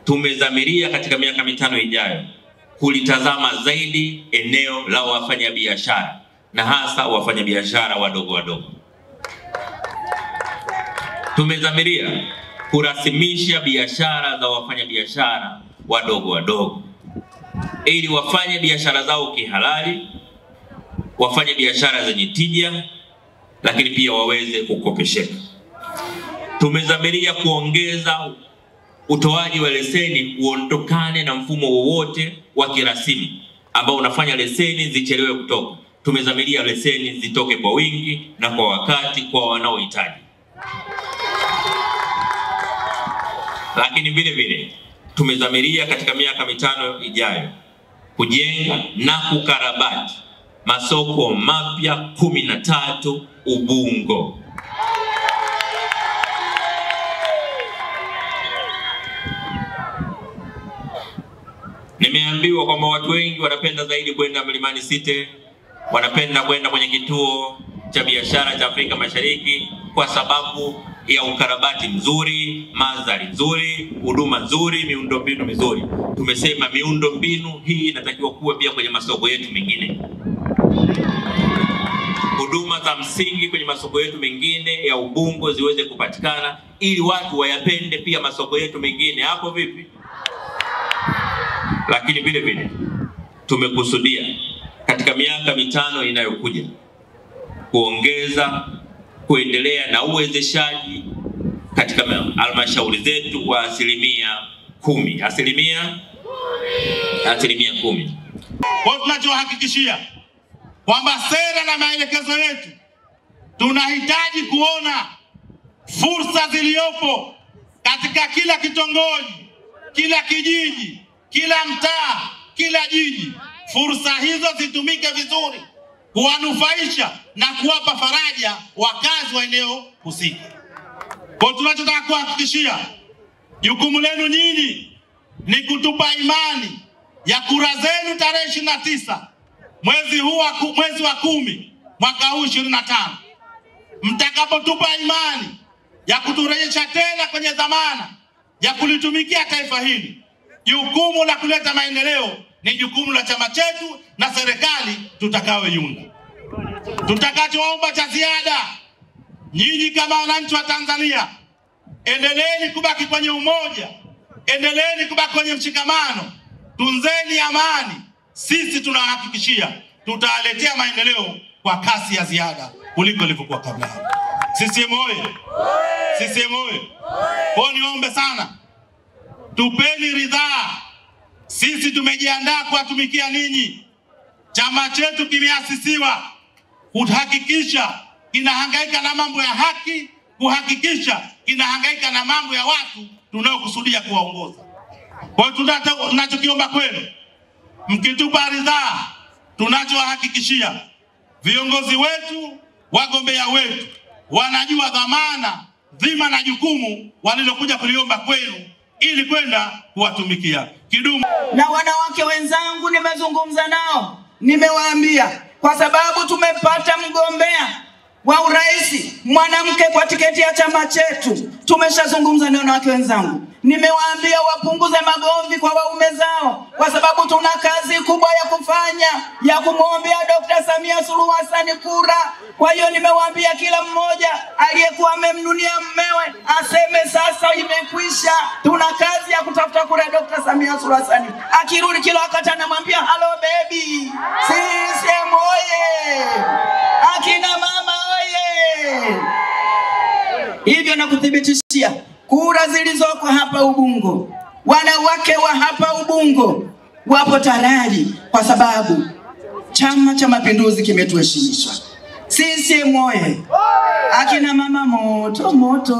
Tumedhamiria katika miaka 5 ijayo kulitazama zaidi eneo la wafanyabiashara na hasa wafanyabiashara wadogo wadogo. Tumedhamiria kurasimisha biashara za wafanyabiashara wadogo wadogo ili wafanye biashara zao kihalali, wafanye biashara zenye tija, lakini pia waweze kukopesheka. Tumedhamiria kuongeza utoaji wa leseni uondokane na mfumo wowote wa kirasimu ambao unafanya leseni zichelewe kutoka. Tumedhamiria leseni zitoke kwa wingi na kwa wakati kwa wanaohitaji. Lakini vile vile tumedhamiria katika miaka 5 ijayo kujenga na kukarabati masoko mapya 13 Ubungo. Nimeambiwa kwamba watu wengi wanapenda zaidi kwenda Mlimani City, wanapenda kwenda kwenye kituo cha biashara cha Afrika Mashariki kwa sababu ya ukarabati mzuri, mandhari nzuri, huduma nzuri, miundombinu mizuri. Tumesema miundombinu hii inatakiwa kuwa pia kwenye masoko yetu mengine. Huduma za msingi kwenye masoko yetu mengine ya Ubungo ziweze kupatikana ili watu wayapende pia masoko yetu mengine. Hapo vipi? Lakini vile vile tumekusudia katika miaka 5 inayokuja kuongeza, kuendelea na uwezeshaji katika halmashauri zetu wa 10%. 10%. Kwa tunachohakikishia kwamba sera na maelekezo yetu, tunahitaji kuona fursa zilizopo katika kila kitongoji, kila kijiji, kila mtaa, kila jiji. Fursa hizo zitumike vizuri kuwanufaisha na kuwapa faraja wakazi wa eneo husika. Kwa tunachotaka kuhakikishia, jukumu lenu nyinyi ni kutupa imani ya kura zenu tarehe 29 mwezi huu, mwezi wa 10 mwaka huu 25. Mtakapotupa imani ya kuturejesha tena kwenye dhamana ya kulitumikia taifa hili, jukumu la kuleta maendeleo ni jukumu la chama chetu na serikali tutakayoiunda. Tutakachoomba cha ziada, nyinyi kama wananchi wa Tanzania, endeleeni kubaki kwenye umoja, endeleeni kubaki kwenye mshikamano, tunzeni amani. Sisi tunahakikishia tutaletea maendeleo kwa kasi ya ziada kuliko ilivyokuwa kabla hapo. CCM oye! CCM oye! Kwa niombe sana, tupeni ridhaa. Sisi tumejiandaa kuwatumikia ninyi. Chama chetu kimeasisiwa kuhakikisha kinahangaika na mambo ya haki, kuhakikisha kinahangaika na mambo ya watu tunaokusudia kuwaongoza. Kwa hiyo tunachokiomba kwenu, mkitupa ridhaa, tunachohakikishia viongozi wetu, wagombea wetu wanajua dhamana, dhima na jukumu walilokuja kuliomba kwenu ili kwenda kuwatumikia. Kidumu. Na wanawake wenzangu nimezungumza nao, nimewaambia kwa sababu tumepata mgombea wa urais mwanamke kwa tiketi ya chama chetu, tumeshazungumza na wanawake wenzangu, nimewaambia wapunguze magomvi kwa waume zao, kwa sababu tuna kazi kubwa ya kufanya ya kumwombea Dr. Samia Suluhu Hassan kura. Kwa hiyo nimewaambia kila mmoja aliyekuwa amemnunia mmewe aseme sasa imekwisha, tuna kazi ya kutafuta kura ya Dr. Samia Suluhu Hassan. Akirudi kila wakati anamwambia hello baby. CCM oye! Akina mama oye! Hivyo nakuthibitishia kura zilizoko hapa Ubungo, wanawake wa hapa Ubungo wapo tayari, kwa sababu Chama cha Mapinduzi kimetuheshimisha. CCM oye! Akina mama moto moto.